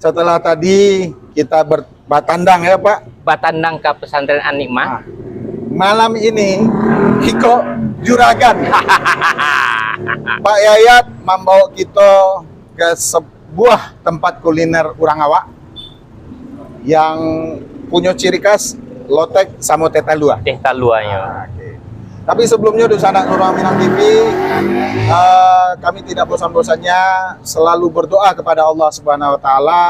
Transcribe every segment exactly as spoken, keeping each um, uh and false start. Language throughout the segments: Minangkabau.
Setelah tadi kita ber-, batandang ya, Pak. Batandang ka pesantren An-Nikmah. Nah, malam ini Iko juragan. Pak Yayat mambawa kita ke sebuah tempat kuliner urang awak yang punyo ciri khas lotek samo teh talua. Teh taluanyo. Ah, oke. Tapi sebelumnya, dunsanak Suara Minang T V, eh, kami tidak bosan-bosannya selalu berdoa kepada Allah Subhanahu Wa Taala.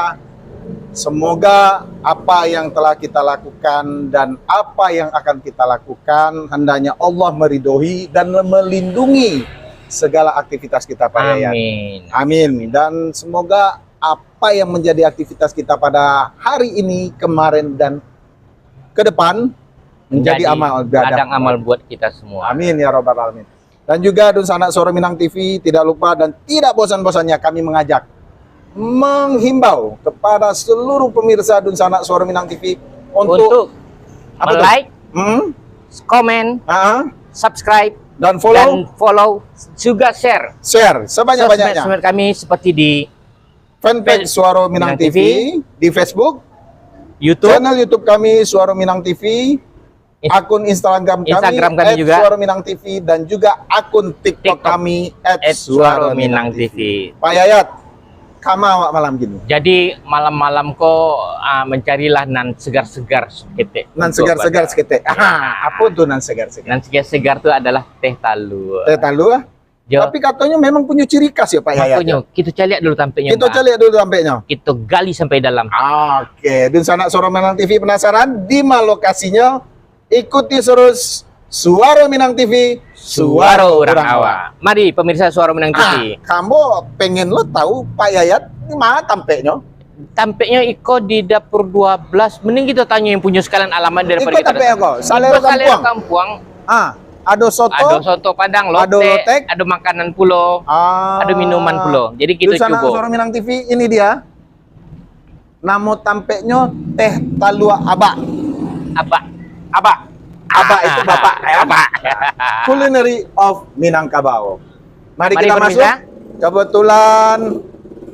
Semoga apa yang telah kita lakukan dan apa yang akan kita lakukan, hendaknya Allah meridhoi dan melindungi segala aktivitas kita, Pak Yayat. Amin. Amin. Dan semoga apa yang menjadi aktivitas kita pada hari ini, kemarin, dan ke depan menjadi Menjadi amal ibadah. Ladang amal buat kita semua. Amin ya rabbal alamin. Dan juga, dunsanak Suara Minang T V, tidak lupa dan tidak bosan-bosannya kami mengajak, menghimbau kepada seluruh pemirsa dunsanak Suara Minang T V untuk Untuk apa tuh? Like, Hmm? Komen, Ah, subscribe, dan follow? Dan follow, juga share. Share sebanyak-banyaknya. Sosmed-sosmed kami seperti di fanpage Suara Minang T V, di Facebook, YouTube, channel YouTube kami Suara Minang T V, Ins-, akun Instagram kami Instagram kami at juga. Suara Minang T V, dan juga akun TikTok TikTok kami at at Suara Suara Minang Minang T V. T V. Pak Yayat, kama awak malam kini? Jadi malam-malam ko, ah, mencarilah nan segar-segar saketek Nan untuk segar-segar badan. Saketek. Ah, apa tu nan segar-segar? Nan segar-segar tu adalah teh talua. Teh talua? Jo. Tapi katonyo memang punyo ciri khas ya, Pak Yayat? Makonyo, kito caliak dulu tampeknyo, Kito Mbah. Caliak dulu tampeknyo. Kito gali sampai dalam. Oke, dunsanak Suara Minang T V penasaran, di ma lokasinya? Ikuti terus Suara Minang T V, Suara urang awak. Mari, pemirsa Suara Minang T V. Ah, kamu pengen lo tahu Pak Yayat di mana tampeknyo? Tampeknyo iko di Dapur dua belas. Mending kito tanyo yang punyo sekalian alamat daripada Iko kito tampek datang. Iko, Salero Kampuang. Kampuang. Ah, ado soto, Ado soto Padang, ado lotek, lotek, ado makanan pulo, ah, ado minuman pulo. Jadi, kito cubo. Suara Minang T V, ini dia. Namo tampeknyo Teh Talua Abak. Abak. Abak. Abak itu Ah, bapak, ya. Abak. Culinary of Minangkabau. Mari Mari, kita masuk. Pemirsa. Kebetulan,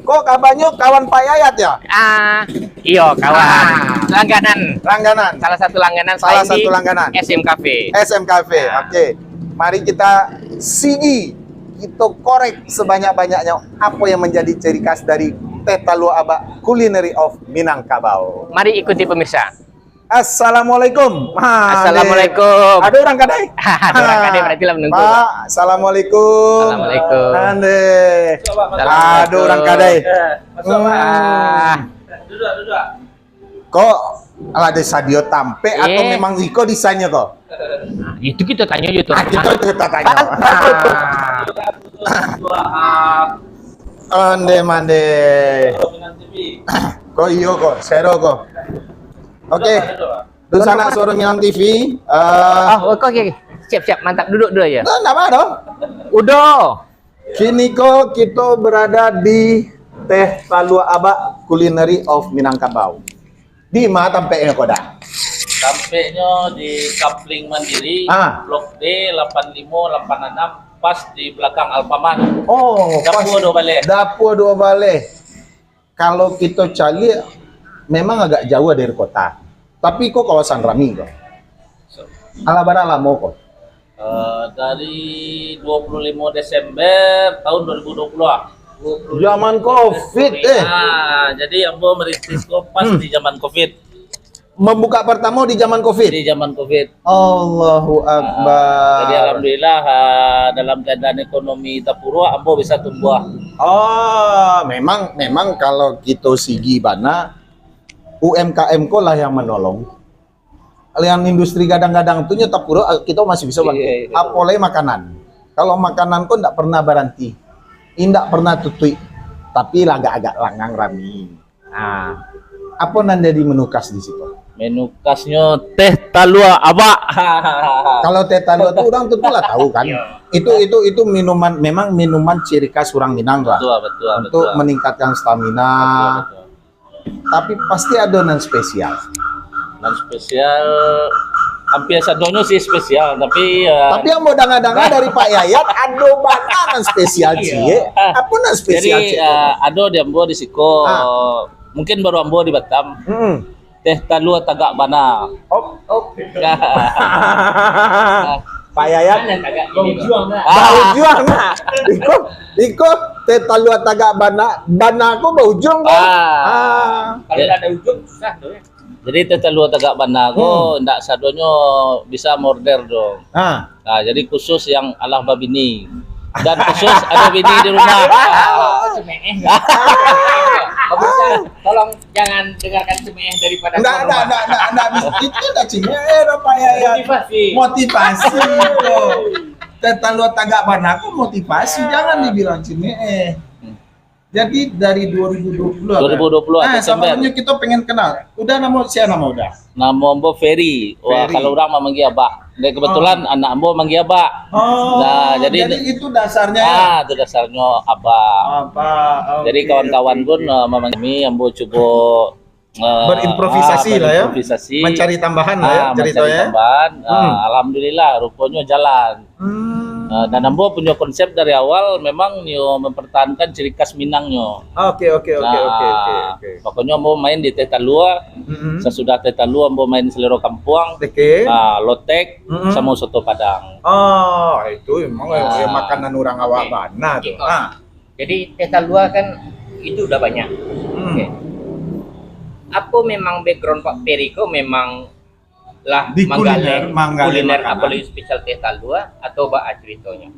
kok kabarnyo kawan Pak Yayat ya? Ah, iyo, kawan. Ah. Langganan. Langganan. Salah satu langganan Salah selain satu di langganan. S M Cafe. S M Cafe, Ah. Oke. Mari kita sigi, kita korek sebanyak-banyaknya apa yang menjadi ciri khas dari Teh Talua Abak Culinary of Minangkabau. Mari ikuti, pemirsa. Assalamualaikum. Ha, Assalamualaikum. Ado urang kadai? Ado urang kadai, berarti lah menunggu, Pak, Pak. Assalamualaikum. Assalamualaikum. Ande. Assalamualaikum. Ado urang kadai. Eh, masuk, Pak. Hmm. Ah. Duduk, duduk. Kok lah disadio tampek atau Eh. memang iko desainnya kok? Itu kita tanya je tu. Ah, kita, kita tanya. Ande mande. Kok iyo kok, sero kok. Oke. Dunsanak Suara Minang T V. Eh, Ah, oke, oke. Siap, siap. Mantap. Duduk dulu aja. Nah, nama dong? Udo. Kini ko kita berada di Teh Talua Abak Culinary of Minangkabau. Di ma tampeknyo ko dah? Tampeknyo di Kapling Mandiri, Ah. Blok D lapan limo lapan anam, pas di belakang Alfamart. Oh, Dapur pas Dua Baleh. Dapur Dua Baleh. Kalau kito caliak, memang agak jauah dari kota. Tapi ko kawasan rami ko. Alah bara lamo ko? Eh, dari dua puluh limo Desember tahun dua ribu dua puluh lah. Zaman covid, eh. Ah, jadi ambo merintis ko pas Hmm. di zaman covid. Membuka pertama di zaman covid? Di zaman covid. Allahu Akbar. Ah, jadi alhamdulillah, ah, dalam keadaan ekonomi tapuruak, ambo bisa tumbuah. Oh, memang, memang kalau kito sigi bana, U M K M ko lah yang menolong. Yang industri gadang-gadang tu nyo tapuruak, kito masih bisa bangkit. Iya, iya. Apolai makanan. Kalau makanan ko ndak pernah baranti, indak pernah tutuik, tapi lah agak-agak langang rami. Nah, apo nan jadi menu khas di situ? Menu khasnyo teh talua abak. Kalau teh talua tu urang tentu lah tahu kan? Iya. Itu, itu, itu minuman, memang minuman ciri khas urang Minang lah. Betul, betul, Untuk betul. meningkatkan stamina. Betul, betul. Tapi pasti ado nan spesial. Nan spesial, hampir sadonyo sih spesial, tapi, eh, Tapi yang mau danga-danga dari Pak Yayat, ado bana nan spesial, Iya. Cik. Apo nan spesial, Jadi, Cik? eh, ado di ambo di siko, Ah. Mungkin baru ambo di Batam. Mm-mm. Teh talua tagak bana. Oh, oh. Pak Yayat. Bahujuang nah. Iko, iko teh talua tagak bana, bana ko bahujuang ko. Ah. Ah. Kalau ya. Ada ujung susah tu ya. Jadi teh talua tagak bana ko hmm. Ndak sadonyo bisa order do. Ah. Nah, jadi khusus yang alah babini dan khusus ada bini di rumah. Tolong jangan dengarkan cemeeh daripada ndak, ndak, ndak, ndak, ndak, itu ndak cemeeh, Pak Yayat. Motivasi. Motivasi. Teh talua tagak bana ko motivasi, jangan dibilang cemeeh. Jadi dari dua ribu dua puluh. Dua ribu dua puluh. Nah, sabalumnyo kita pengen kenal. Uda namo, sia namo Uda? Namo ambo Ferry. Wah, kalau urang mamanggia Abah. Dan kebetulan oh. Anak ambo manggia Abah. Oh, nah, jadi, jadi itu dasarnya ya? Ah, itu dasarnyo Abah. Abah. Jadi okay, kawan-kawan okay, pun okay. Uh, mamanggia kami, ambo cubo uh, berimprovisasi uh, lah ya. Mencari tambahan lah ya, uh, cerita mencari ya. Tambahan. Uh, hmm. Alhamdulillah, ruponyo jalan. Hmm. Uh, dan ambo punya konsep dari awal memang nyo mempertahankan ciri khas Minangnyo. Oke, oke, oke, oke, oke. Pokoknyo ambo main di teh talua. Mm-hmm. Sesudah teh talua ambo main selero kampuang. Oke. Ah, lotek mm-hmm. Samo soto Padang. Ah, itu memang nah. Ya, makanan urang awak bana tu. Ah. Jadi teh talua kan itu udah banyak. Hmm. Oke. Apa memang background Pak Ferry ko memang lah di manggaleh kuliner, manggaleh kuliner makanan. Apalagi spesial teh talua atau baa ceritonyo?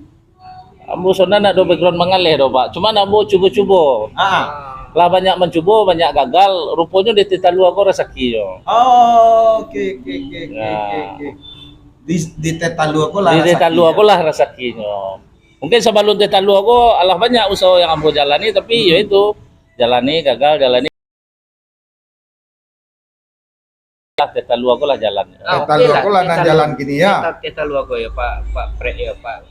Ambo sabananyo ndak ado background manggaleh doh, Pak. Cuman ambo cubo-cubo. Ah. Lah banyak mancubo, banyak gagal. Ruponyo di teh talua ko rasakinyo. Oh, oke oke oke oke. Ya. Oke, oke. Di, di teh talua ko lah. Di teh talua ko lah rasakinyo. Mungkin sabalun teh talua ko alah banyak usaho yang ambo jalani, tapi hmm. Ya itu jalani gagal, jalani. Teh talua ko lah jalan. Ah, teh talua ko lah nan jalan kini ya. Teh talua ko ya Pak, Pak Fred ya Pak.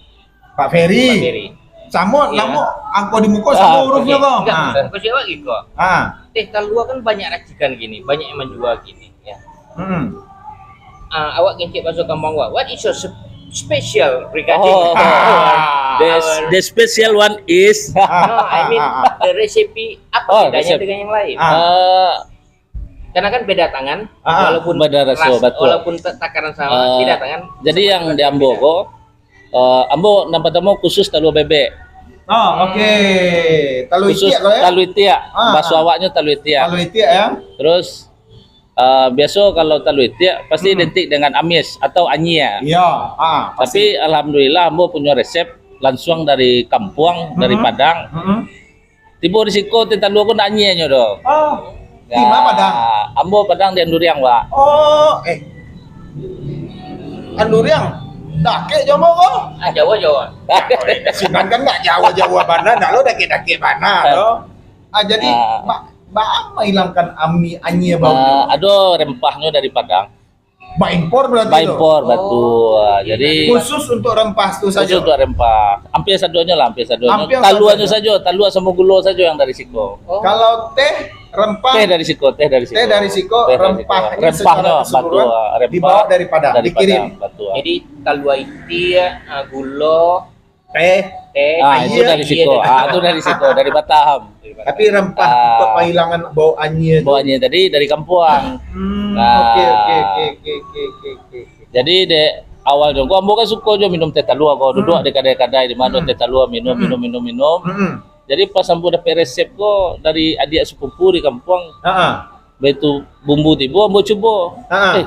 Pak Ferry. Pak Ferry. Samo iya. Namo angko di muko ah, samo hurufnyo ko. Enggak, ah. Kau siapa lagi kau? Ah. Teh talua kan banyak racikan gini, banyak yang menjual gini ya. Hmm. Ah, awak ngecek bahaso kampuang awak. What is your special regarding oh, our, the, our, the special one is no, I mean the recipe apa oh, bedanya resep. Dengan yang lain? Ah. Uh, Karena kan beda tangan, ah, walaupun beda raso, ras, betul. Walaupun takaran sama, uh, beda tangan. Jadi yang di ambo ko, uh, ambo nan pertama khusus talua bebek. Oh, oke. Talua itiak ko ya? Talua itiak. Ah, bahaso awaknyo talua itiak. Talua itiak ya. Terus uh, biaso kalau talua itiak pasti hmm. Identik dengan amis atau anyia. Iya, ah, pasti. Tapi alhamdulillah ambo punya resep langsung dari kampuang, hmm. Dari Padang. Hmm. Tibo di siko teh talua ko ndak anyienyo doh. Oh. Ya, di ma Padang? Ambo Padang di Anduriang, Pak. Oh, eh. Anduriang. Dakek jo ambo ko. Ah, jauah, jauah. Sinan kan ndak jauah-jauah bana, ndak lo dakek-dakek bana lo. Ah, jadi ah. Ba, ba, ma hilangkan ami anyia bau. Ah, ado rempahnyo dari Padang. Baimpor berarti. Baimpor, betul. Oh. Jadi khusus untuk rempah tu saja. Khusus untuk rempah. Hampir sadonyo lah, hampir sadonyo. Hampir taluanyo saja, talua samo gulo saja yang dari siko. Oh. Kalau teh rempah. Teh dari siko, teh dari siko. Teh dari siko, teh dari siko. Rempahnya secara keseluruhan dibawa dari Padang, dikirim. Betul. Jadi talua itiak, ah, gulo, teh. Teh. Ah, itu dari siko. Ah, itu dari siko, dari Batam. Tapi rempah ah, untuk penghilangan bau anyia. Bau anyia tadi dari kampuang. Hmm, nah, oke, oke, oke. Jadi dek awalnyo ko ambo kan suko jo minum teh talua ko, duduk di kadai-kadai di mano teh talua minum, minum, minum, minum. Hmm. Jadi pas ambo dapek resep ko dari adiak sepupu di kampuang. Heeh. Baitu bumbu tibo ambo cubo. Heeh. Eh,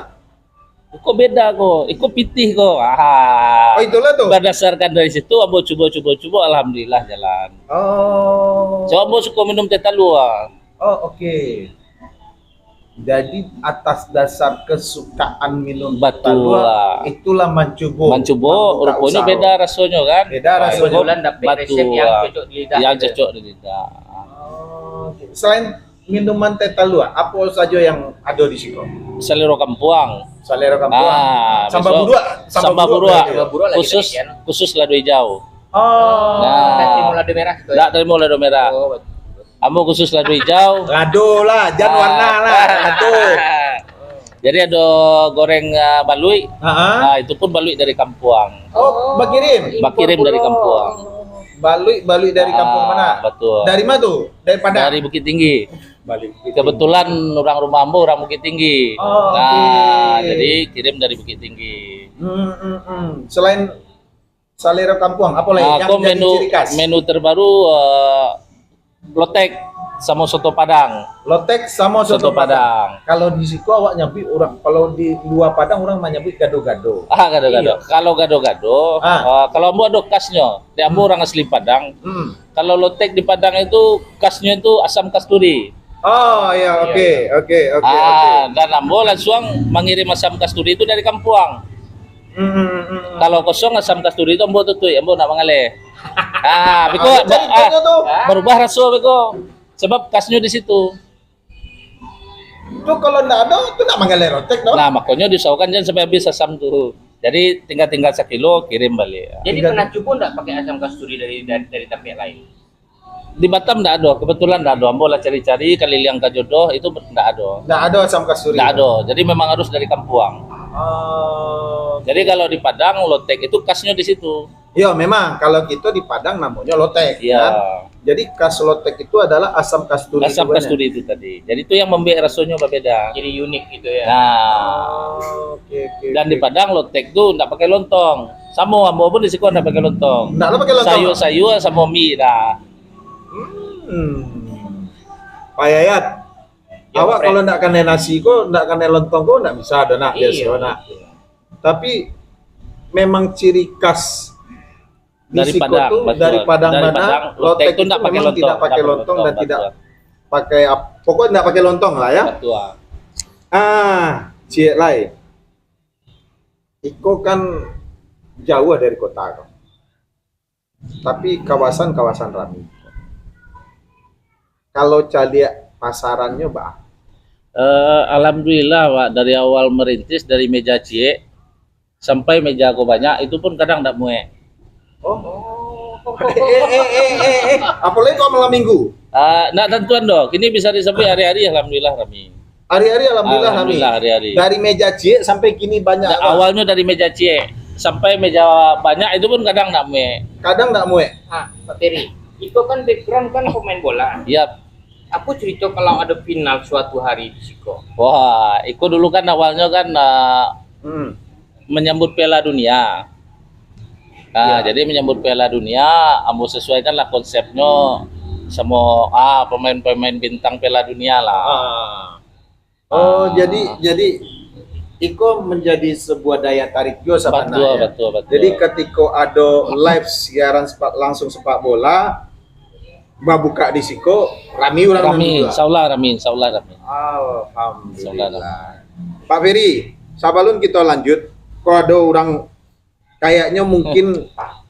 Iko beda ko, iko pitih ko. Ah. Oh, itulah tu. Berdasarkan dari situ, ambo cubo, cubo, cubo, alhamdulillah jalan. Oh. So ambo suko minum teh talua. Oh, oke. Jadi atas dasar kesukaan minum teh talua, itulah mancubo. Mancubo, ruponyo beda rasonyo kan. Beda rasonyo. Kebetulan dapek resep yang cocok di lidah. Yang cocok di lidah. Oh, oke. Selain minuman teh talua, apo sajo yang ado di siko? Salero kampuang. Salero kampuang. Ah, samba buruak, samba buruak. Khusus, khusus lado ijau. Oh. Nah. Ndak tarimo lado merah. Ndak tarimo lado merah. Oh, betul. Ambo khusus lado ijau. Lado lah, jan warna lah, lado. Jadi ado goreng uh, baluik. Heeh. Nah, itu pun baluik dari kampuang. Oh, bakirim. Bakirim dari kampuang. Baluik, baluik dari kampuang mana? Betul. Dari mana tu? Dari Padang. Dari Bukittinggi. Bali Bukittinggi. Kebetulan orang rumah ambo orang Bukittinggi. Oh, Nah, oke. Jadi kirim dari Bukittinggi. Hmm, hmm, hmm. Selain salero kampuang, apa lagi Ah, yang ko jadi menu ciri khas? Menu terbaru eh, lotek sama soto Padang. Lotek sama soto, Soto Padang. Padang. Kalau di siko awak nyabuik orang, kalau di luar Padang orang manyabuik gado-gado. Ah, gado-gado. Iya. Kalau gado-gado, Ah. ah, kalau ambo ado khasnyo. Di ambo orang asli Padang. Hmm. Kalau lotek di Padang itu khasnyo itu asam kasturi. Oh ya, oke, oke, oke, oke. Ah, dan ambo langsung mangirim asam kasturi itu dari kampuang. Hmm, hmm, hmm, hmm. Kalau kosong asam kasturi itu ambo tutup, ambo nak mangaleh. Ah, biko Ah, ba- ceritanya ah, tu. Berubah raso biko. Sebab khasnyo di situ. Tu kalau ndak ada, tu nak mangaleh lotek tu. Nah, makonyo diusahokan jangan sampai habis asam tu. Jadi tinggal-tinggal sakilo kirim balik. Jadi Tinggal- pernah cubo ndak pakai asam kasturi dari dari, dari tampek lain? Di Batam ndak ado, kebetulan ndak ado. Ambo lah cari-cari kaliliang ka jodoh itu ndak ado. Ndak ada asam kasturi. Ndak ado. Jadi memang harus dari kampuang. Oh. Jadi kalau di Padang lotek itu khasnyo di situ. Yo, memang kalau kita di Padang namanya lotek, Iya. Kan? Jadi khas lotek itu adalah asam kasturi. Asam itu kan, kasturi itu tadi. Jadi itu yang membuat rasanya berbeda. Jadi unik gitu ya. Nah, Oh, oke, oke. dan di Oke. Padang lotek tu ndak pakai lontong. Samo ambo pun di siko ndak pakai lontong. Ndak lo pakai lontong. Sayur-sayur samo mi dah. Hmm. Pak Yayat, Ya, awak Fred. Kalau ndak kanai nasi ko, ndak kanai lontong ko, ndak bisa dah nak Iya. Biasa nak. Tapi memang ciri khas di Dari siko Padang, tu, betul. dari Padang Dari mana, Padang, lotek lotek tu itu ndak pakai memang lontong, tidak pakai ndak lontong dan pakai tidak lontong, pakai ap- pokoknya ndak pakai lontong lah ya. Betul. Ah, ciek lai. Iko kan jauh dari kota ko. Tapi kawasan-kawasan rami. Kalau caliak pasarannyo bah. Eh, alhamdulillah, Wak, dari awal merintis dari meja ciek sampai meja ko banyak, itu pun kadang ndak muek. Oh. Eh, eh, eh, eh, eh. Apalagi kalau malam minggu. Ah, ndak tantuan doh. Kini bisa disebut hari-hari alhamdulillah rami. Hari-hari alhamdulillah, rami. Alhamdulillah hari-hari. Dari meja ciek sampai kini banyak Da- apa? Awalnya dari meja ciek sampai meja banyak itu pun kadang ndak muek. Kadang ndak muek. Ah, Pak Ferry, itu kan background kan pemain bola. Yap. Apa cerita kalau ada final suatu hari di siko? Wah, iko dulu kan awalnya kan ah, Hmm. menyambut Piala Dunia. Nah, Ya. Jadi menyambut Piala Dunia, ambo sesuaikanlah konsepnya sama ah pemain-pemain bintang Piala Dunia lah. Ah. Oh, Ah. jadi jadi iko menjadi sebuah daya tarik juga Betul, sebenarnya. Betul, betul. Jadi ketika ada live siaran sepak, langsung sepak bola, babuka di siko, rami orang Rami, juga. Insya Allah rami, insya Allah rami. Alhamdulillah. Pak Ferry, sabalun kita lanjut, kok ada orang kayaknya mungkin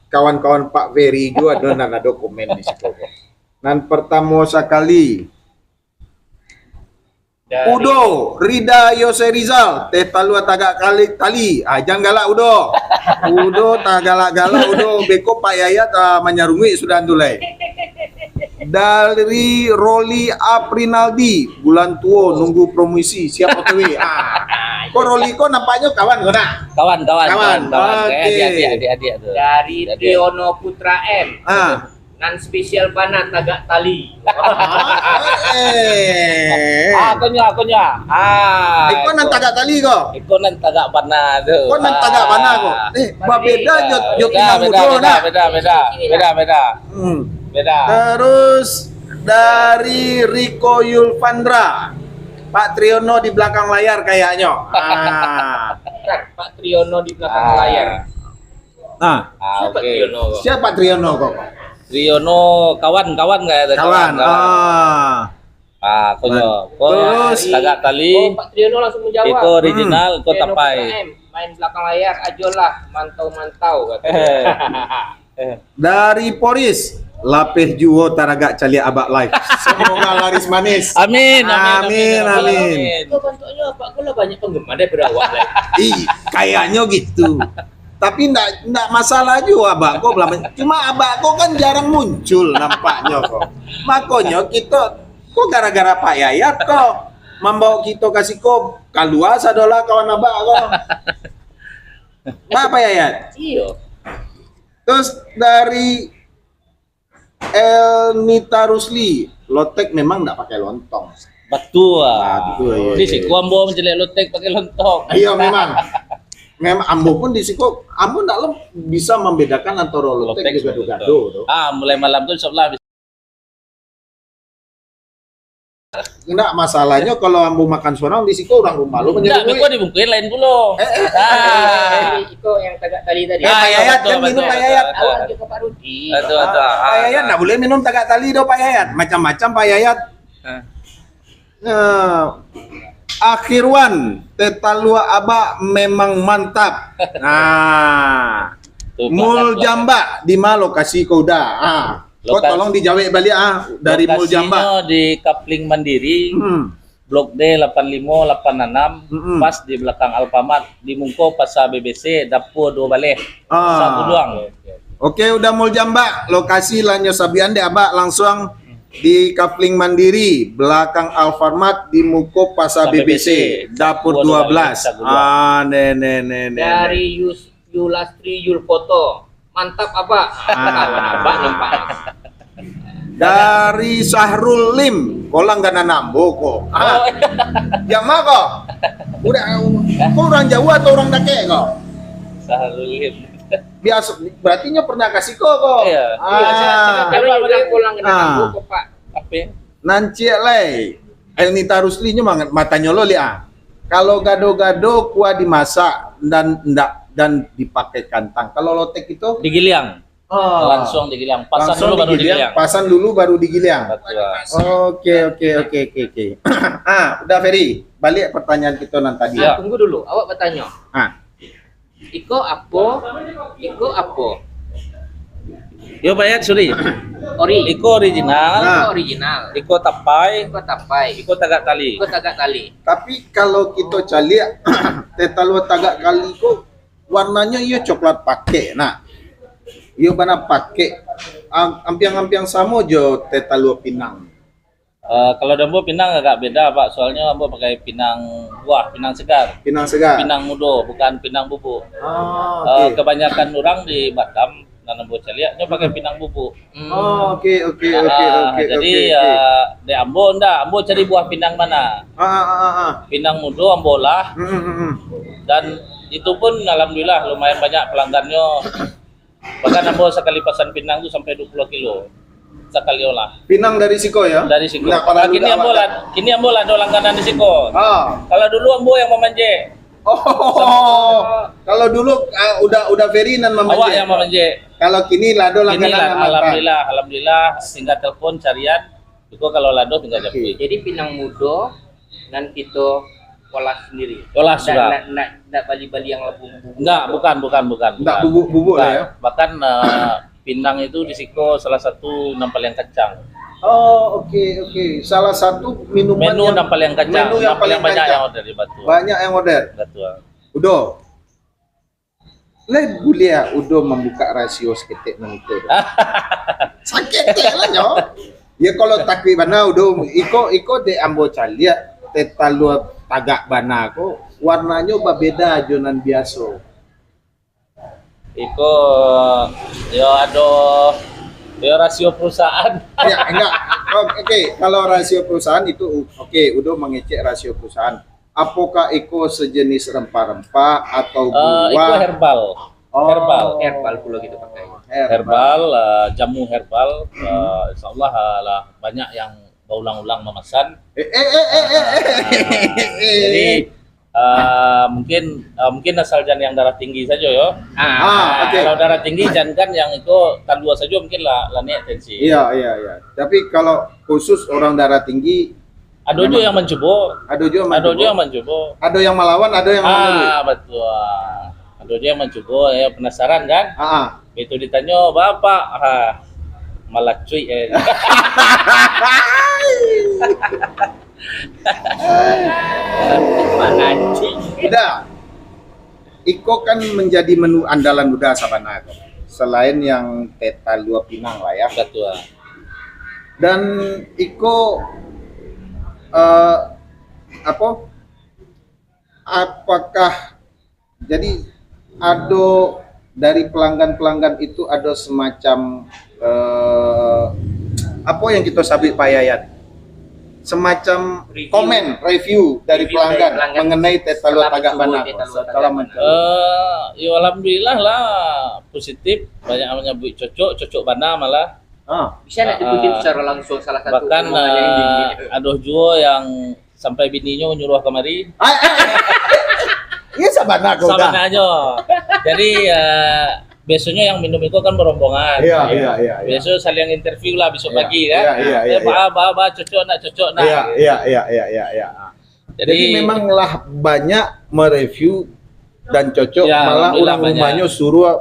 kawan-kawan Pak Ferry juga ada nan ada komen di siko. Nan pertama sekali, Dari Udo, Rida Yose Rizal, teh talua tagak kali tali. Ah, jangan galak Udo. Udo tak galak-galak Udo. Beko Pak Yayat ah, manyarunguik sudah tu lai. Dari Roli Aprinaldi, bulan tuo nunggu promosi, siap O T W. Ah. Kok Roli kok nampaknya kawan kau nak? Kawan, kawan, Kawan. kawan, kawan. Oke. Kayak adik-adik, adik-adik tu. dari Adik. Triono Putra M. Ah. Nan spesial bana tagak tali. Ah, eh. Ah, konyo, konyo. Ah. Iko nan tagak tali ko. Iko nan tagak bana tu. Ko nan tagak bana ko. Eh, babeda jo jo Beda, pinang beda, mudo beda, nah. beda, beda, beda, beda. Hmm. Beda. Terus dari Riko Yulfandra. Pak Triono di belakang layar kayaknya. Ah. Kan, Pak Triono di belakang Ah. layar. Nah, Ah, Siapa oke. Triono? siapa Triono kok? Triono kawan-kawan kayak ada Kawan. Ah. Ah, konyo. Ko Terus? tagak tali. Oh, Pak Triono langsung menjawab. Iko original, iko Triono tapai. Putra M, main belakang layar ajolah, mantau-mantau kata. Eh, Dari Poris, lapeh juo taragak caliak abak live. Semoga laris manis. Amin, amin, Amin, amin, amin. amin. Kok bantuknya apa? Kok lah banyak penggemar daripada awak lah. Ih, kayaknya gitu. Tapi ndak ndak masalah juga abak ko belama. Cuma abak ko kan jarang muncul nampaknya ko. Makanya kita ko gara-gara Pak Yayat ko membawa kita ke siko keluar sadolah kawan abak ko. Nah, Pak Yayat. Iyo. Terus dari Elnita Rusli, lotek memang ndak pakai lontong. Batua. Batua, iya, iya. Di siko ambo mancaliak lotek pakai lontong. Iya, memang. Memang ambo pun di siko, ambo ndak lo bisa mambedakan antara lotek, lotek jo gado-gado tu. Ah, mulai malam tu insyaallah bisa. Ndak, masalahnyo kalau ambo makan surang di siko urang rumah lo manyaruik. Ndak, beko dibungkuih lain pulo. Eh, eh, eh. Ah. Iko yang tagak tali tadi. Eh, Pak Yayat, betul, jangan minum, betul, Pak Yayat. Betul, betul. Awak aja ke Pak Rudi. Betul, betul. Ah, Pak Yayat ndak boleh minum tagak tali doh, Pak Yayat. Macam-macam Pak Yayat. Ah. Nah, Akhirwan, teh talua abak memang mantap. Nah. Mul Jambak, di ma lokasi ko Uda? Ah. Ko tolong dijawek baliak ah, dari Mul Jambak. Lokasinyo di Kapling Mandiri, hmm, Blok D lapan limo lapan anam, mm-mm, pas di balakang Alfamart, di muko Pasa B B C, dapua duo baleh, ah, Saguduang. Oke, Uda Mul Jambak, lokasi lah nyo sabuikan dek abak, langsuang di Kapling Mandiri, balakang Alfamart, di muko Pasa B B C, dapur duo baleh, Saguduang. Ah, ne, ne, ne, ne, ne. Dari Yus-, Yulastri Yulkoto. Mantap, Abak. Ah. Kawan Abak nampak. Dari Sahrul Lim, ko langganan ambo ko. Ah. Oh, iya. Jama ko? Udah, ko urang jauah atau urang dakek ko? Sahrul Lim. Biaso, berarti nyo pernah ka siko ko? Iya. Ah. Iya, sila, sila. Kalau bilang ko langganan ambo ko, Pak. Apo? Nan ciek lai, Elnita Rusli nyo mang-, matanyo lo liak ah. Kalau gado-gado kuah dimasak dan ndak, dan dipakai kantang. Kalau lotek itu? Digiliang. Oh. Langsuang digiliang. Pasan dulu baru digiliang. Pasan dulu baru digiliang. Betul. Oke, oke, oke, oke, oke. Ah, Uda Ferry, baliak pertanyaan kito nan tadi. Ya. Ah, tunggu dulu, awak batanyo. Ah. Iko apo? Iko apo? Yo, Pak Yat, sorry. Ori. Iko original. Nah. Iko original. Iko tapai. Iko tapai. Iko tagak tali. Iko tagak tali. Tapi kalau kito caliak, teh talua tagak tali ko warnanyo iyo coklat pakek, nah. Iyo bana pakek. Am-, ampiang-ampiang samo jo teh talua pinang. Eh, kalau di ambo pinang agak beda, Pak. Soalnyo ambo pakai pinang buah, pinang segar. Pinang segar. Pinang mudo, bukan pinang bubuk. Ah, eh, oke. Kebanyakan urang di Batam, nan ambo caliak, nyo pakai pinang bubuk. Hmm. Oh, oke, oke, oke, ah, oke, jadi, oke, oke. Eh, di ambo ndak, ambo cari buah pinang mana. Ah, ah, ah, ah, ah. Pinang mudo ambo olah. Hmm, hmm, hmm, hmm. Dan itu pun alhamdulillah lumayan banyak pelanggannyo. Bahkan ambo sakali pasan pinang tu sampai duo puluah kilo sakali olah. Pinang dari siko yo? Dari siko. Nah, kalau kini ambo lah, kini ambo lah ado langganan di siko. Ah. Kalau dulu ambo yang mamanjek. Oh. Kalau dulu, ah, Uda, Uda Ferry nan mamanjek. Awak yang mamanjek. Kalau kini lah ado langganan. Kini lah, alhamdulillah, alhamdulillah, tingga telepon carian. Iko kalau lah ado tingga japuik. Oke. Jadi pinang mudo nan kito olah sendiri. Olah sudah. Ndak, ndak, ndak bali-bali yang lah bubuk. Ndak, bukan, bukan, bukan. Ndak bubuk-bubuk lah yo. Bahkan, eh, pinang itu di siko salah satu nan paling kancang. Oh, oke, oke. Salah satu minuman menu yang, nan paling kancang, menu yang paling banyak kancang. Yang order di Batua. Banyak yang order. Batua. Udo. Lai buliah Udo mambukak rasio saketek nan iko tu? Saketek lah nyo. Yo, kalau takuik bana Udo, iko, iko dek ambo caliak, teh talua tagak bana ko, warnanyo babeda jo nan biaso. Iko, yo ado, yo rasio perusahaan. Ya, enggak. Oh, oke, kalau rasio perusahaan itu, oke, Udo mangecek rasio perusahaan. Apakah iko sejenis rempah-rempah atau buah? Eh, iko herbal. Oh. Herbal. Herbal pulo kito pakai. Herbal. Herbal, eh, jamu herbal. Hmm. Eh, insyaallah, eh, lah banyak yang baulang-ulang mamasan. Eh, eh, eh, eh, eh, eh. Ah, jadi, eh, mungkin, eh, mungkin asal jan yang darah tinggi sajo yo. Ah, oke. Kalau darah tinggi, jankan yang iko talua sajo mungkin lah, lah naiak tensi. Iya, iya, iya. Tapi kalau khusus orang darah tinggi, ado juo yang mancubo. Ado juo yang mancubo. Ado juo yang mancubo. Ado yang malawan, ado yang manurut. Ah, batua. Ado juo yang mancubo, yo penasaran kan? Ah, ah. Itu ditanyo, "Bapak, ha, malacuik, eh." Malacuik. Udo. Iko kan manjadi menu andalan Udo sabana ko. Selain yang teh talua pinang lah yo. Batua. Dan iko, eh, apo? Apakah jadi ado dari pelanggan-pelanggan itu ada semacam, eh, apa yang kita sabut, Pak Yayat? Semacam komen, review dari pelanggan mengenai teh talua tagak bana setelah mencoba. Eh, yo, alhamdulillah lah, positif, banyak yang manyabuik cocok, cocok bana malah. Ah. Bisa nak diikuti secara langsung salah satu bahkan, omongan yang eh, ado juo yang sampai bininyo nyuruah kamari. Ah, ah, ah. Iyo sabana ko dah. Sabananyo. Jadi, eh, biasonyo yang minum iko kan barombongan. Iya, iya, iya, iya. Biaso saling interview lah besok pagi kan. Iya, iya, iya. Eh, ba, ba, ba, cocok nak, cocok nak. Iya, iya, iya, iya, iya, iya. Jadi, jadi memang lah banyak mereview dan cocok, ya, malah alhamdulillah urang banyak. Rumahnyo suruah.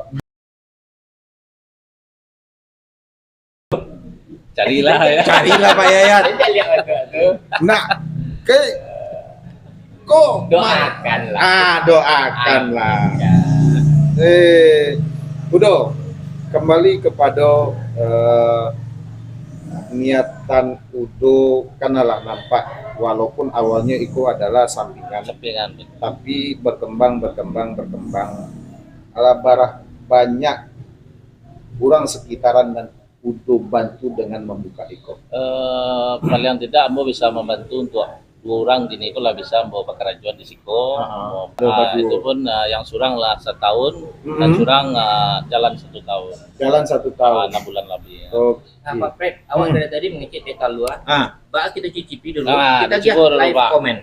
Carilah, ya. Carilah, Pak Yayat. Nak, ke, ko, doakanlah. Ah, doakanlah. Amin. Eh, Udo, kembali kepada, eh, niatan Udo, kan lah nampak, walaupun awalnya iko adalah sampingan, sampingan, tapi berkembang, berkembang, berkembang. Alah barah banyak urang sekitaran nan Udo bantu dengan mambuka iko? Eh, paling tidak ambo bisa mambantu untuk duo urang kini ko lah bisa ambo bakarajoan di siko. Ha, ha. Ambo, ah, itu pun, ah, yang surang lah satahun, dan surang, ah, jalan satu tahun. Jalan satu tahun. Ah, enam bulan lebih, ya. Oke. Nah, Pak Fred, awak dari tadi mangecek teh talua. Ah. Ba, kita cicipi dulu. Ah, kita agiah live komen.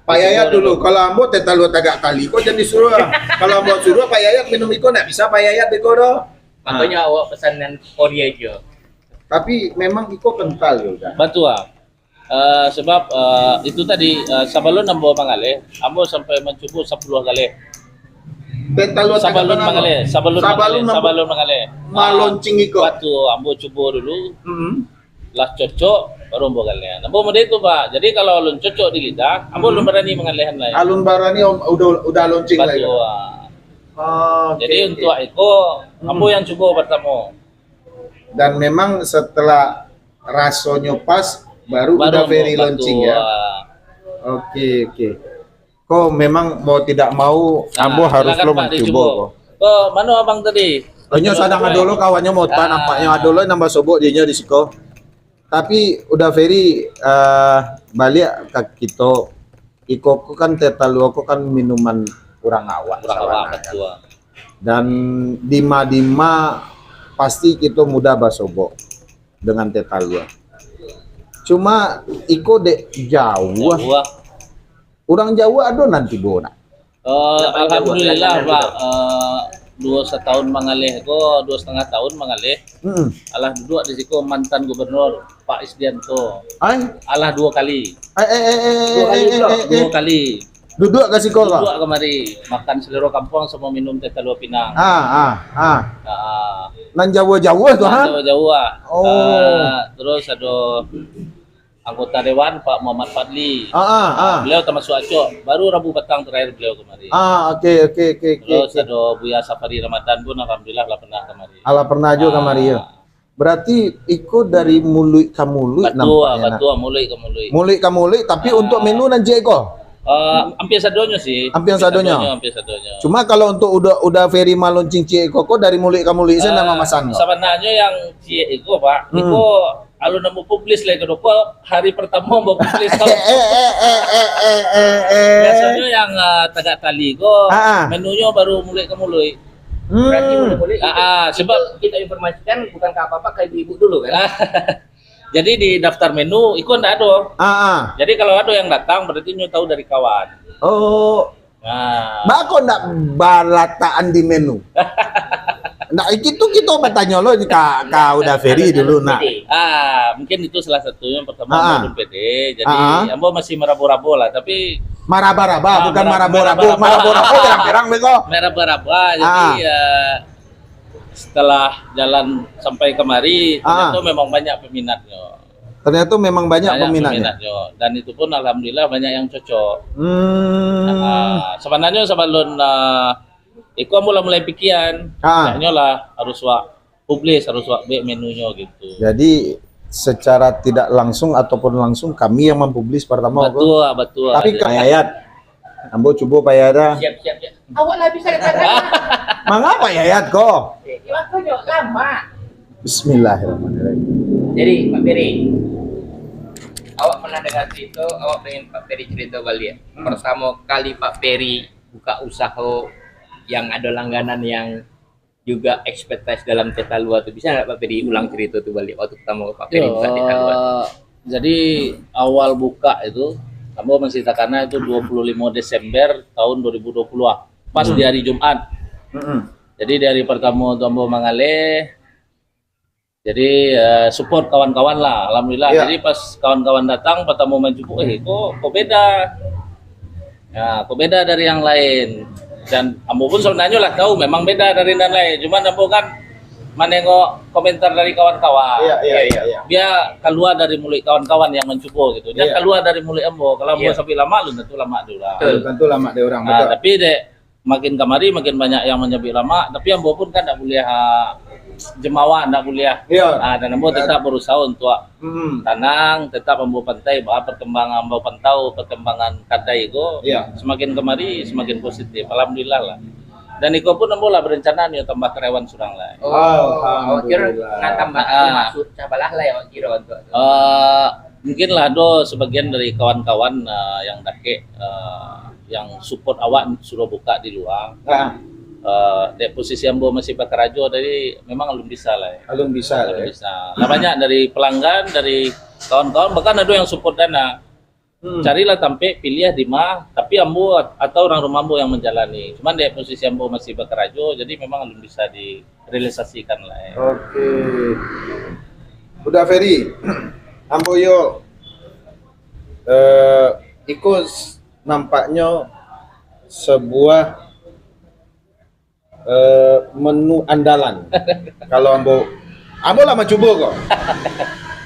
Pak Yayat dulu. Kalau ambo teh talua tagak tali, ko jan disuruah. Kalau ambo suruah Pak Yayat minum iko, ndak bisa Pak Yayat beko doh. Makonyo awak pesanan Korea jo. Tapi memang iko kental yo, Uda. Batua. Eh, sebab, eh, itu tadi, eh, sabalun ambo mangaleh, ambo sampai mancubo sapuluah galeh. Teh talua tagak bana. Sabalun mangaleh, sabalun mangaleh, sabalun mangaleh. Malonching iko. Batua, ambo cubo dulu. Mm-mm. Lah cocok, baru ambo galeh. Ambo model tu, Pak. Jadi, kalau alun cocok di lidah, ambo alun barani mangalehan lai. Alun barani, om, udah, udah launching lai. Batua. Ah, oke, oke. Jadi, untuk iko, ambo yang cubo pertamo. Dan memang setelah rasonyo pas, baru Uda Ferry launching, ya? Batua. Oke, oke. Ko memang mau tidak mau, ambo harus lo mancubo ko. Ko, mano abang tadi? Inyo sadang ado lo kawannyo mota, nampaknyo ado lo nambah sobok dinyo di siko. Tapi Uda Ferry, eh, baliak ka kito, iko ko kan teh talua ko kan minuman urang awak sabananyo. Urang awak, batua. Dan dima-dima pasti kito mudah basobok dengan teh talua. Cuma iko dek jauah. Jauah. Urang jauah ado nan tibo nak? Eh, alhamdulillah, Pak. Eh, duo satahun mangaleh ko, duo satangah tahun mangaleh. Mm-mm. Alah duduak di siko mantan gubernur, Pak Isdianto. Ai? Alah duo kali. Eh, eh, eh, eh, duo kali eh, pula. Eh, eh. Duo kali. Duduak ka siko ko? Duduak kamari, makan selero kampuang samo minum teh talua pinang. Ah, ah, ah. Ah. Nan jauah-jauah tu, ha? Nan jauah-jauah. Oh. Ah, terus ado anggota dewan, Pak Muhammad Fadli. Ah, ah, ah. Beliau tamasuak acok, baru Rabu patang terakhir beliau kamari. Ah, oke, oke, oke, oke. Terus ado Buya Safari Ramadan pun alhamdulillah lah pernah kamari. Alah pernah juo kamari, yo. Ah. Berarti iko dari muluik ka muluik nampaknyo, nak. Batua, batua, muluik ka muluik. Muluik ka muluik, tapi untuk menu nan ciek iko? Eh, hampir sadonyo sih. Hampir sadonyo? Hampir sadonyo, hampir sadonyo. Cuma kalau untuk Uda, Uda Ferry malonching ciek iko, ko dari muluik ka muluik sajo nan mamasan ko? Eh, sabananyo yang ciek iko, Pak, iko alun ambo publis lai ko, hari pertamo ambo publis ko. Eh, eh, eh, eh, eh, eh, eh. Biasonyo yang, eh, tagak tali ko, ah, ah, menunyo baru muluik ka muluik. Hmm. Berarti muluik ka muluik. Ah, ah, itu sebab kita informasikan bukan ka apak-apak, ka ibu-ibu dulu kan? Jadi di daftar menu, iko ndak ado. Ah, ah. Jadi kalau ado yang datang, berarti nyo tahu dari kawan. Oh. Nah. Baa kok ndak balatakan di menu? Ndak, itu kito batanyo lo ka, ka Uda Ferry dulu, nak. Ah, mungkin itu salah satunyo yang pertama, ah, ah, ambo belum pede. Jadi, ah, ah, ambo masih marabo-rabo lah, tapi maraba-raba, ah, bukan mara-, marabo-rabo. Maraba-raba. Marabo-rabo perang-perang beko. Maraba-raba. Jadi, ah, ya, setelah jalan sampai kamari, ah, ternyata memang banyak peminatnyo. Ternyata memang banyak peminatnyo. Banyak peminatnyo. Dan itu pun alhamdulillah banyak yang cocok. Hmm. Ah, sabananyo sabalun, ah, iko ambo lah mulai pikian, ah, kayaknyo lah harus wak publis, harus wak buek menunyo gitu. Jadi secara tidak langsung ataupun langsung kami yang mampublis pertama ko. Batua, batua. Tapi Pak Yayat, ambo cubo Pak Yayat. Siap, siap, siap. Awak lah bisa katakan. Mangapa Yayat ko? Waktu lama. Bismillahirrahmanirrahim. Jadi Pak Peri, awak pernah dengar cerita, awak pengen Pak Peri cerita balik. Hmm. Pertama kali Pak Peri buka usaha yang ada langganan yang juga expertise dalam teh talua tu, bisa nggak Pak Peri ulang cerita tu balik waktu pertama Pak Peri buka teh talua tu? Jadi awal buka itu, ambo masih takana itu dua puluh lima Desember tahun dua ribu dua puluh ah. Pas hmm. di hari Jumat. Hmm. Jadi di hari pertama tu ambo mangaleh. Jadi uh, support kawan-kawan lah, alhamdulillah. Ya. Jadi pas kawan-kawan datang pertama main cukup, eh kok kok beda. Ya, kok beda dari yang lain. Dan ambo pun sebenarnya lah tahu memang beda dari yang lain. Cuman ambo kan menengok komentar dari kawan-kawan. Iya, iya, iya, iya. Biar keluar dari mulut kawan-kawan yang mencubo gitu. Jangan iya. keluar dari mulut ambo. Kalau ambo iya. sampai lama, lu tentu lama dulu lah. Betul. Tentu lama dia orang. Nah, betul. Tapi dek makin kamari makin banyak yang menyabik lama, tapi ambo pun kan tak boleh ha, jemawa, tak boleh. Iya. Ha, dan ambo tetap berusaha untuk hmm. tenang, tetap ambo pantai bah perkembangan ambo pantau perkembangan kadai ko. Iya. Semakin kamari semakin positif. Alhamdulillah lah. Dan iko pun ambo lah berencana nio tambah karyawan surang lah. Oh, awak kira nak tambah ah. masuk cabalah lah ya awak kira untuk. Uh, mungkin lah do sebagian dari kawan-kawan uh, yang dakek uh, yang support awak suruh buka di luar. Ha. Uh, dek posisi ambo masih bakarajo tadi memang alun bisa lah. Ya. Alun bisa lah. Alun ya. bisa. Lah banyak dari pelanggan, dari kawan-kawan, bahkan ada yang support dana. Hmm. Carilah tampek, pilih di ma, tapi ambo atau orang rumah ambo yang menjalani. Cuman dek posisi ambo masih bakarajo, jadi memang alun bisa direalisasikan lah. Ya. Oke. Udah Ferry, ambo yo eh, iko nampaknyo sebuah uh, menu andalan. Kalau ambo, ambo lah mancubo ko.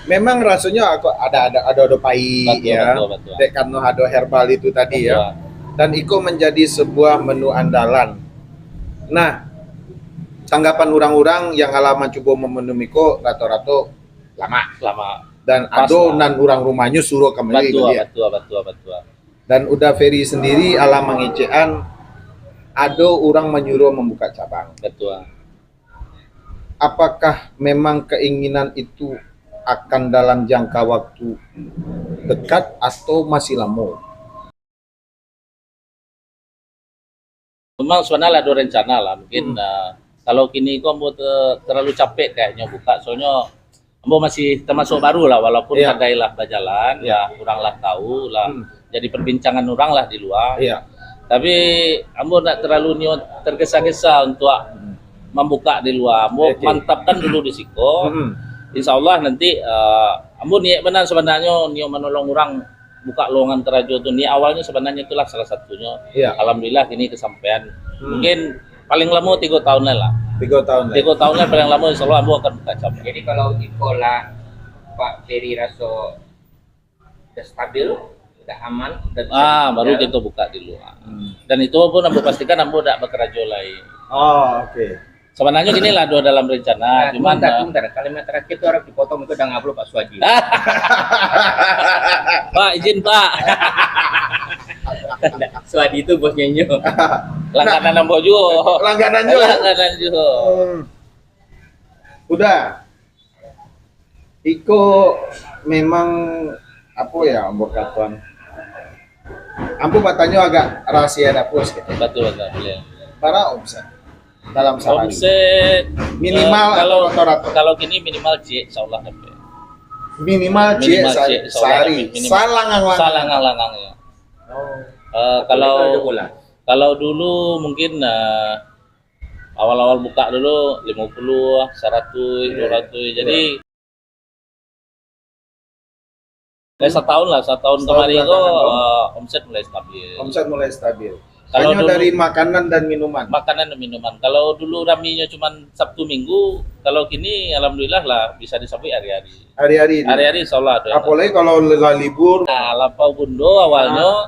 Memang rasonyo aku ada ada ada ada pai ya. Betul, betul. Dek karena ada herbal itu tadi betul. ya. Dan iko menjadi sebuah menu andalan. Nah, tanggapan orang-orang yang alah mancubo memenuhi iko rato-rato lama. Lama. Dan ado lah. Nan orang rumahnyo suruh kembali. Betul, betul, betul, betul. Dan Uda Ferry sendiri alah mangecekan ado urang manyuruah mambuka cabang. Betul. Apakah memang keinginan itu akan dalam jangka waktu dekat atau masih lamo? Memang sebenarnya lah ada rencana lah mungkin hmm. uh, kalau kini ko ambo te, terlalu capek kayaknya buka soalnya ambo masih termasuk baru lah walaupun yeah. kadai lah berjalan yeah. lah orang lah tahu lah hmm. jadi perbincangan orang lah di luar yeah. tapi ambo nak terlalu nio tergesa-gesa untuk hmm. membuka di luar ambo okay. mantapkan dulu di siko hmm. insyaallah nanti uh, ambo niat benar sebenarnya nio menolong orang buka lowongan karajo tu ni awalnya sebenarnya itulah salah satunya. Ya. Alhamdulillah kini kesampaian. Hmm. Mungkin paling lama tiga tahun lah. Tiga tahun lah. Tiga tahun lah paling lama insya Allah ambo akan buka cabang. Jadi kalau iko lah Pak Ferry raso udah stabil, udah aman, udah bisa Ah, baru kita buka dulu. Hmm. Dan itu pun ambo pastikan ambo dak bekerja lain. Oh, oke. Okay. Sebenarnya gini lah dua dalam rencana, nah, cuman sebentar, uh, sebentar. Kalimat terakhir itu harus dipotong itu udah ngablu Pak Suwaji. Pak izin Pak. Suwadi itu bosnya nyo. Langganan ambo juga. Langganan juga. Langganan juga. Hmm. Udah. Iko memang apa ya ambo katuan. Ambo batanyo agak rahasia dapur sikit. Betul betul. Boleh. Bara omset dalam sahari? Omset minimal uh, kalau, atau rata-rata? Kalau kini minimal ciek insyaallah dapat. Minimal ciek sehari. Salangang-langang. Salangang-langang ya. Oh. Uh, kalau kalau dulu mungkin uh, awal-awal buka dulu lima puluh, seratus, dua ratus. Jadi Eh, setahun lah, setahun kemarin itu uh, omset mulai stabil. Omset mulai stabil. Kalau hanya dulu, dari makanan dan minuman. Makanan dan minuman. Kalau dulu raminya cuma Sabtu Minggu, kalau kini alhamdulillah lah bisa disabuik hari-hari. Hari-hari. Hari-hari insyaallah ada. Apalagi kalau lah libur. Nah, lapau bundo awalnya. Ah.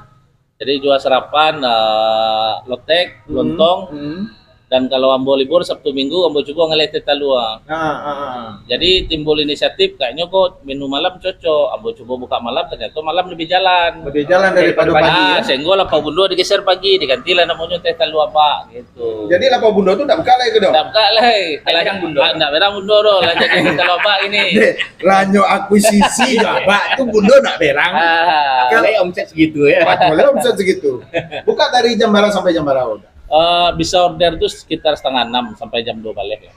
Jadi jual serapan, uh, lotek, hmm. lontong. Hmm. Dan kalau ambo libur Sabtu Minggu, ambo cubo ngaleh teh talua. Ha, ha, ha. Jadi timbul inisiatif, kayaknyo ko menu malam cocok. Ambo cubo buka malam, ternyata malam lebih jalan. Lebih jalan daripada pagi, ya? Sehingga lapau bundo digeser pagi, digantilah namonyo teh talua abak, gitu. Jadi lapau bundo tu ndak buka lai ke, doh? Ndak buka lai. Ndak berang bundo. Ah, ndak berang bundo doh, lah jadi teh talua abak ini. Deh, lanyo akuisisi abak tu bundo ndak berang. Ah. Kalau omset segitu, ya. Kalau omset segitu. Buka dari jam bara sampai jam bara, doh? Eh, bisa order tu sekitar setengah enam sampai jam dua balik lah.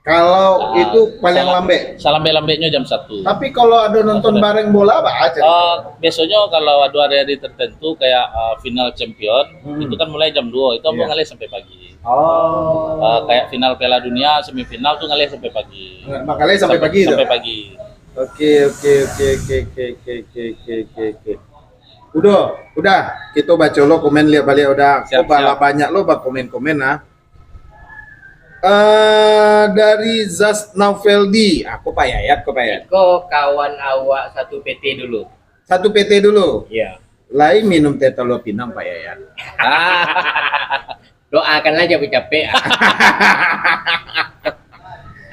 Kalau itu paling lambat. Salambek-lambeknyo jam satu. Tapi kalau ado nonton bareng bola, apa aja? Eh, biasonyo kalau ado hari-hari tertentu kayak, eh, final champion, itu kan mulai jam dua, itu ambo ngaleh sampai pagi. Oh. Eh, kayak final Piala Dunia, semifinal tu ngaleh sampai pagi. Ngaleh sampai pagi tu? Sampai pagi. Oke, oke, oke. Udah, udah. Kita baca lo komen lihat balik udah. Siap, siap. Banyak lo bakomen-komen, ah. Eh, dari Zas Naufeldi. Ah, ko Pak Yayat, ko Pak Yayat. Iko kawan awak satu P T dulu. Satu P T dulu? Iya. Lai minum teh talua pinang, Pak Yayat. Doakanlah capek-capek.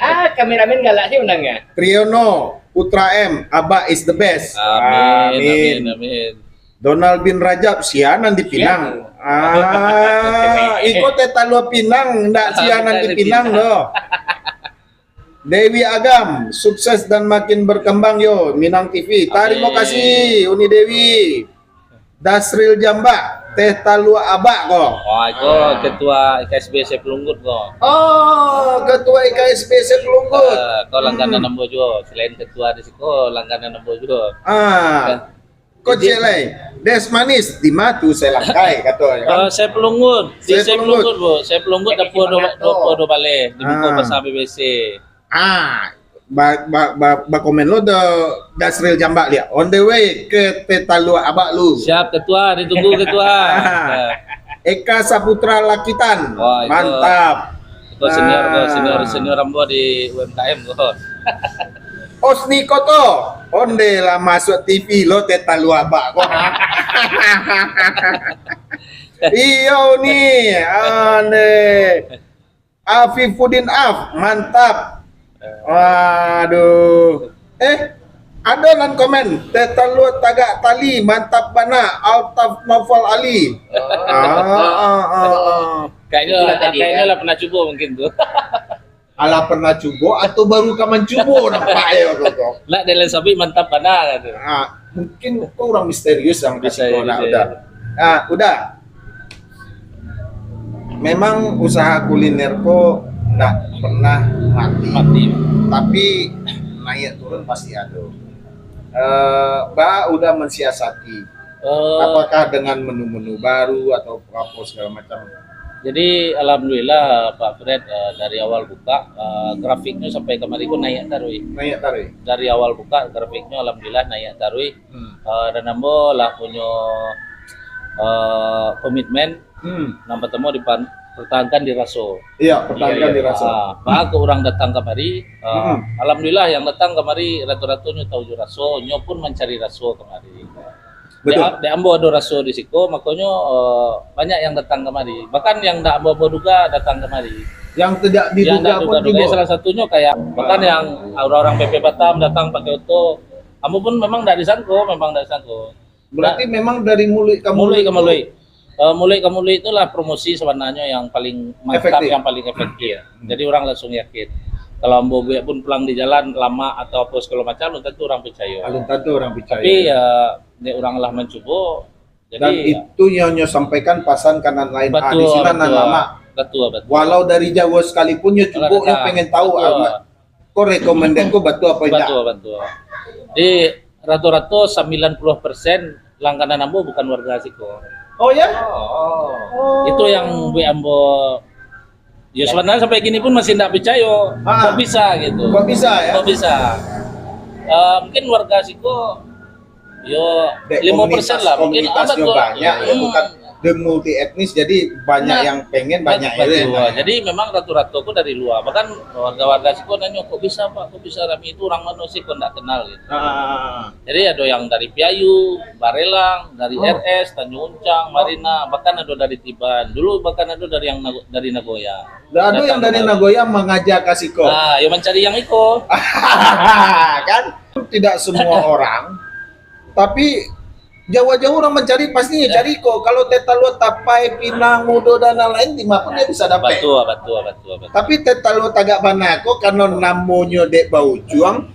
Ah, kameramen galak sih undangnya. Triyono Putra M, Abak is the best. Amin, amin, amin. Donald bin Rajab, sia nan di Pinang. Ah, iko teh talua pinang, ndak sia nan di Pinang doh. Dewi Agam, sukses dan makin berkembang yo, Minang T V. Tarimo kasih, Uni Dewi. Dasril Jambak, teh talua abak ko. Wah, iko ketua I K S B Sepelunggut ko. Oh, ketua I K S B Sepelunggut. Eh, ko langganan ambo juo. Selain ketua di siko, langganan ambo juo. Ah. Ko cek lai, Des Manis, di ma tu Selangkai, kato, kan? Eh, Sepelunggut. Di Sepelunggut, Bu. Sepelunggut dapua dua, dapua dua baleh, di muko pasar B B C. Ah, ba, ba, ba, bakomen lo do Dasril Jambak liak. On the way ke teh talua abak lu. Siap, Ketua. Ditunggu, Ketua. Eka Saputra Lakitan. Wah, itu mantap. Itu senior, ah, senior, senior ambo di U M K M tu. Osni Koto, onde lah masuak T V lo, teh talua abak ko. Iyo ni, ane. Afifuddin Af, mantap. Waduh. Eh, ado nan komen, teh talua tagak tali, mantap bana, Altaf Naufal Ali. Oh. Ah, ah, ah, ah. Kayaknya, itulah tadi, kayaknya kan? Lah pernah cubo mungkin tu. Alah pernah cubo atau baru ka mancubo, nampaknyo tu. Nak dalam sabik mantap bana tu. Ah, mungkin ko urang misterius yang kasih ko nak, udah. Ah, udah. Memang usaha kuliner ko ndak pernah mati. Mati. Tapi naik turun pasti ado. Eh, Ba udah mensiasati. Eh, apakah dengan menu-menu baru atau apa segala macam? Jadi, alhamdulillah, Pak Fred, eh, dari awal buka, eh, grafiknya sampai kamari ko naik taruih. Naik taruih. Dari awal buka, grafiknya alhamdulillah naik taruih. Hmm. Eh, dan ambo lah punyo, eh, komitmen. Hmm. Nan partamo dipan-, pertahankan di raso. Iya, pertahankan di raso. Ah, baa kok urang datang kamari, eh, alhamdulillah yang datang kamari rato-ratonyo tahu jo raso, nyo pun mancari raso kamari. Betul. Dek, dek ambo ado raso di siko, makonyo, eh, banyak yang datang kamari. Bahkan yang ndak ambo-ambo duga datang kamari. Yang tidak diduga pun tibo. Salah satunyo kayak, bahkan yang urang-urang P P Batam datang pakai oto, ambo pun memang ndak disangko, memang ndak disangko. Berarti memang dari muluik ka muluik. Muluik ka muluik. Eh, muluik ka muluik itulah promosi sebenarnya yang paling mantap, efektif. Yang paling efektif. Hmm. Jadi urang langsung yakin. Kalau ambo buek pun pulang di jalan, lamak atau apa segala macam, belum tentu urang percaya. Belum tentu urang percaya. Tapi, ya, dek urang lah mancubo. Jadi, dan itu yang nyo sampaikan pasan ka nan lain. Ah, di sinan nan lamak. Betul, betul. Walau dari jauh sekalipun, nyo cubo, nyo pengen tahu, ah, ko rekomendasi ko batua apa indak? Batua, batua. Di rato-rato sambilan puluah persen langganan ambo bukan warga siko. Oh, ya? Oh. Itu yang buek ambo, ya, sebenarnya sampai kini pun masih ndak percaya. Ah. Kok bisa gitu? Kok bisa, ya? Kok bisa? Eh, mungkin warga siko, yo, limo persen lah. Mungkin komunitasnyo banyak, ya, bukan dia multi etnis, jadi banyak yang pengen, banyak yang Betul. Jadi memang ratu-ratu ko dari luar. Bahkan warga-warga siko nanyo, "Kok bisa, Pak? Kok bisa rami itu, urang mano sih, kok ndak kenal?" gitu. Ah, Jadi ado yang dari Piayu, Barelang, dari R S, Tanjung Uncang, Marina, bahkan ado dari Tiban. Dulu bahkan ado dari yang Nago- dari Nagoya. Dah ada yang dari Nagoya mangajak ka siko. Ah, yo mancari yang iko. Kan tidak semua orang, tapi jauh-jauh orang mancari, pasti cari ko. Kalau teh talua tapai, pinang, mudo dan lain-lain, di mana pun dia bisa dapat. Betul, betul, betul, betul. Tapi teh talua tagak bana ko, karena namonyo dek baujuang,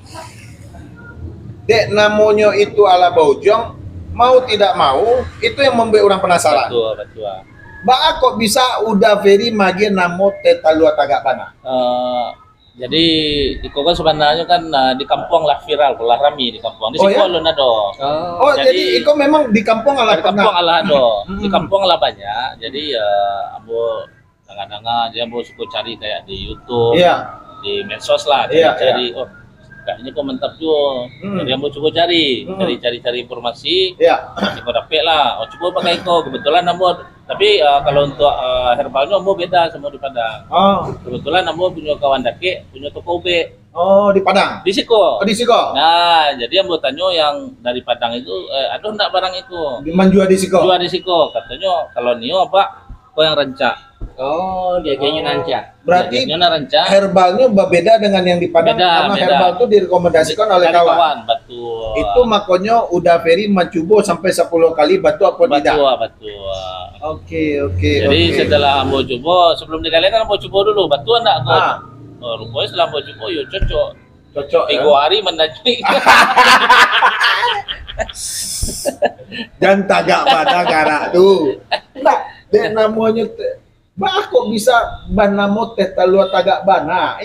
dek namonyo itu alah baujuang, mau tidak mau, itu yang membuat orang penasaran. Betul, betul. Baa kok bisa Uda Ferry magiah namo teh talua tagak bana? Eh, jadi iko kan sebenarnya kan, eh, di kampuang lah viral, lah rami di kampuang. Di Oh, siko ya? Alun ado. Oh, jadi, Jadi, iko memang di kampuang alah Di pernah. kampuang alah ado. Di Hmm. kampuang lah banyak. Jadi ya ambo danga-danga, jadi ambo suko cari kayak di YouTube, Iya. di medsos lah, Iya, cari-cari. Oh, kayaknya kok mantap juo. Hmm. Jadi ambo cubo cari, Hmm. cari-cari informasi. Iya. Cubo dapek lah. Oh, cubo pakai iko. Kebetulan ambo, tapi, eh, kalau untuk, eh, herbalnya ambo beda sama di Padang. Oh. Kebetulan ambo punya kawan dakek punya toko ubek Oh, di Padang. Di siko. Oh, di siko. Nah, jadi ambo tanyo yang dari Padang itu, eh, ado ndak barang itu? Di manjua di siko. Jua di siko. Katonyo, kalau nio, Pak, ko yang rancak. Oh, dia kayaknya rancak. Berarti Nio nak rancak. Herbalnya berbeda dengan yang di Padang, Beda, karena beda. Herbal itu direkomendasikan oleh Dari kawan. Kawan, betul. Itu makonyo Uda Ferry mancubo sampai sepuluh kali, batua apa tidak? Betul, betul. Oke, oke, Jadi oke. Setelah ambo cubo, sebelum digaliakan ambo cubo dulu, betul ndak ko? Ah. Oh, rupanya setelah ambo cubo, yo cocok. Cocok ya. Tigo hari mandacuik. Dan tagak bana garak tu. Nah, dek namonyo teh, baa kok bisa banamo teh talua tagak bana?